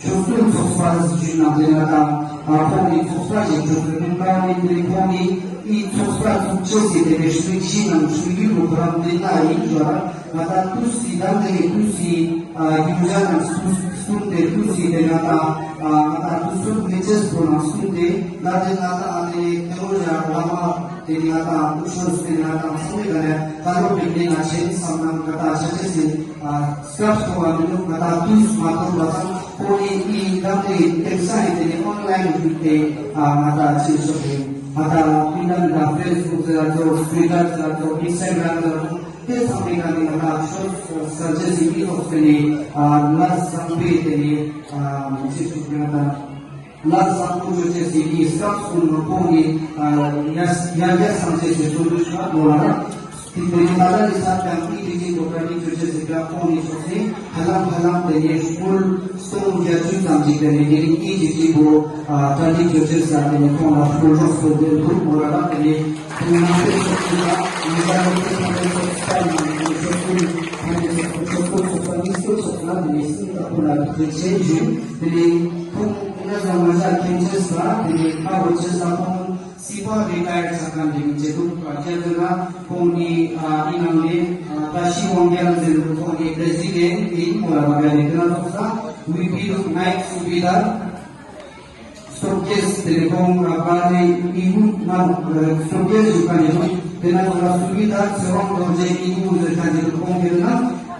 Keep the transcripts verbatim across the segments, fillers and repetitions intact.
ཆོས་སྐུལ་ཚོགས་པ་ཞིག་ཞུས་ན་དེ་ན་ད་ཁོང་ནི་ཚོགས་པ་ཞིག་ཆོས་སྐུལ་ཁང་ནི་དེ་ཁོང་ནི་ཨི་ཚོགས་པ་ཚུགས་ཅེས་སི་དེ་ནས་ཤུལ་ཤིག་ནང་ཤུལ་ཡུལ་ལུ་ཁོ་རང་དེ་ན་ཡིན་ཞོར་ང་ད་དུས་སི་ད་དེ་ནས་དུས་སི་རྒྱུ་ཆ་ནང་སུ་སུན་ཏེ་དུས་སི་དེ་ན་ད་ང་ད་དུས་སུ་མི་ཚེ་སུ་ནང་སུན་ཏེ་ད་དེ་ན་ད་ཨ་ནི་དེ་ལོ་ཡ་བླ་མ་དེ་ན་ད་དུས་སུ་དེ་ན་ད་སུན་ཏེ་ད་ནས་ད་ལོ་བི་དེ་ན་ཆེན་བསམ་ནང་ང་ད་ཆ་ཆེ་སི་སྐབས་ཐོག་ལ་མི་འདུག་ང་ད་དུས་མ་ཐོབ་པ་སང་ཁོང་ནི་ཨི་ད་དེ་དེ་ས་ཡི་དེ་ནི་ཨོན་ལའིན་བརྒྱུད་དེ་ང་ད་ཅི་ཞུ་དེ་ང་ད་ཨི་ད་ནི་ད་ཕེས་བུག་ཟེར་ར་ཚོ་ཊུ་ཝི་ཊར་ཟེར་ར་ཚོ་ཨིན་སི་ཊ་གྷ་རམ་ཟེར་ར་ཚོ་དེ་ཚང་མའི་ཀ་ནི་ང་ད་ཆོས་སར་ཇེ་སི་ཨི་ཨོ་སི་ནི་ལ་བཟང་པོའི་དེ་ནི་ཅི་ཞུ་དེ་ང་ད་ལ་བཟང་པོ་ཅོ་ཅེས་སི་སྐབས་སུ་ནོ་ཁོང་ནི་ཡ་ཡ་སངས་རྒྱས་སི་གསུང་དུ་ཞུ་བ་ལ་དེ་དེ་ནི་ད་ལ་ནི་ས་ཀྱང་ཨི་དེ་ཅི་དོ་ཀ་ནི་ཅོ་ཅེས་སི་སྐབས་ཁོང་ནི་ཆོས་སི་ཧ་ལམ་ཧ་ལམ་དེ་ནི་སྐུལ་སྟོང་བརྒྱད་ཅུ་ཙམ་ཞིག་དེ་ནི་དེ་ནི་ཨི་དེ་ཅི་བོ་གྲ་སྒྲིག་ཅོ་ཅེས་ས་དེ་ནི་ཁོང་ལ་སྐུལ་རོགས་སོ་དེ་ཐུག་མོ་ལ་དེ་ནི་ཁོང་ནང་པའི་ཆོས་སི་ལ་ཡི་ཟ་ལོ་ཏེ་ཁོང་ནི་ཆོས་སི་ལ་ནི་ཆོས་སྐུལ་ཁོང་ནི་ཆོས་སྐུལ་ཆོས་སྐུལ་ཆོས་སྐུལ་ཆོས་སྐུལ་ལ་དེ་ནི་སེམས་དག་པོ་ལ་དེ་ཆེན་ཞུ། དེ་ནས་ཁོང་ང་ཚོ་ང་ཅག་མཁྱེན་ཅེས་ལ་དེ་ནས་ཁ་བོ་ཅེས་ལ་ཁོང་སི་པ་རི་ཊ་ཡར་ཆགས་མཁན་དེ་ནས་བྱེད་འདུག་ཁྱེད་ཚོ་ན་ཁོང་ནི་ཨི་ནང་ནས་ད་ཤི་ཝང་རྒྱལ་ཟེར་འདུག་ཁོང་ནི་པྲེ་སི་ཌེན་ཡིན་མོ་ལ་བ་ག་ནས་དེ་ན་ཚོགས་ས་ཝི་པི་ལུག་ནའིཊ་སུ་བི་དྷ་སོབ་ཀེས་དེ་ནས་ཁོང་བ་ནས་ཨི་ཧུ་ན་སོབ་ཀེས་ཞུ་མཁན་ཡིན་འདུག་དེ་ན་ཚོགས་ས་སུ་བི་དྷ་ཚེ་དབང་རྡོ་རྗེ་ཨི་ཧུ་ཟེར་མཁན་ཡིན་འདུག་ཁོང་དེ་ན་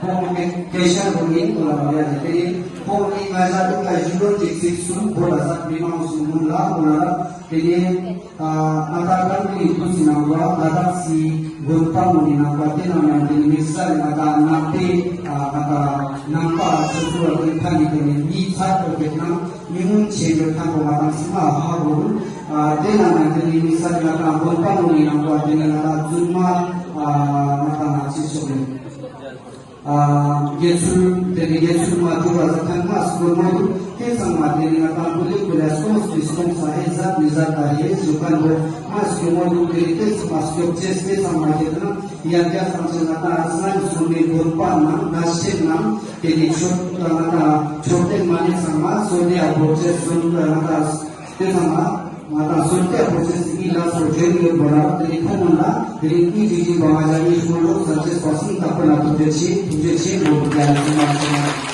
ཁོང་གི་སྐད་ཆ་རུ་ཡིན་མོ་ལ་བ་ཡ་ནས་དེ་ནས་ཁོང་ནི་ང་ཅག་ཏུ་ཀ་ཞུ་ལོ་ཅིག་ཚིག་གསུམ་བོ་ལ་ཟག་མི་མང་གསུམ་མུན་ལ་མོ་ལ་དེ་ནས་ང་ད་ཀྲང་ཀུའི་ཏུ་སི་ནང་བ་ལ་དྭགས་སི་དགོན་པ་མོ་ནི་ནང་བ་དེ་ནང་ཡང་དེ་ནི་དམིགས་བསལ་ང་ད་ནང་པའི་ང་ད་ནང་པ་ཆོས་སུ་བ་དེ་ཁ་ནི་དེ་ནི་མི་ཚར་ཐོག་གི་ནང་ཉུང་ངུ་ཆེན་པོའི་ཁ་ཐོག་ང་ད་སི་མ་ཧ་གོ་རུ་དེ་ནང་ཡང་དེ་ནི་དམིགས་བསལ་ང་ད་དགོན་པ་མོ་ནི་ནང་བ་དེ་ནི་ང་ད་རྫུན་མ་ང་ད་ང་ཅི་ཤོག་ཡིན། དགེ་ཚུལ་དེ་ནི་དགེ་ཚུལ་མ་ཐུབ་པ་ཟ་ཁན་མ་སྐོར་མོ་དུ་དེ་ཚང་མ་དེ་ནི་ང་ཏང་ཀུ་ལེ་ཀུ་ལེ་སོང་སི་སོང་ས་ཧེ་ཟབ་མི་ཟབ་ད་ཧེ་ཞུ་ཁན་བོ་མ་སྐྱོ་མོ་དུ་དེ་ནི་དེ་ཚང་མ་སྐྱོབ་ཅེས་དེ་ཚང་མ་ཁྱེད་ན་ཡར་རྒྱས་སམ་ཆེ་ང་ཏང་ཨ་སང་སོང་ནི་དགོན་པ་ནང་ནང་ཆེན་ནང་དེ་ནི་ཆོས་ང་ཏང་ཆོས་དེ་མ་ནི་ཚང་མ་སོ་དེ་ཨ་བོ་ཅེས་སོང་ང་ཏང་དེ་ཚང་མ་ང་ཏང་སོ་དེ་ཨ་བོ་ཅེས་སི་ལ་སོ་ཇོན་ཡོད་པ་ལ་དེ་ནི་ཁོང་ལ་དེ་ནི་ཨི་ཇི་ཇི་བ་ང་ཅག་ནི་ཤོ་ལོ་ས་ཅེས་པ་སང་ད་པ་ལ་ཐུགས་རྗེ་ཆེ་ཐུགས་རྗེ་ཆེ་ལོ་རྒྱ་ལ་སོང་ང་ཏང་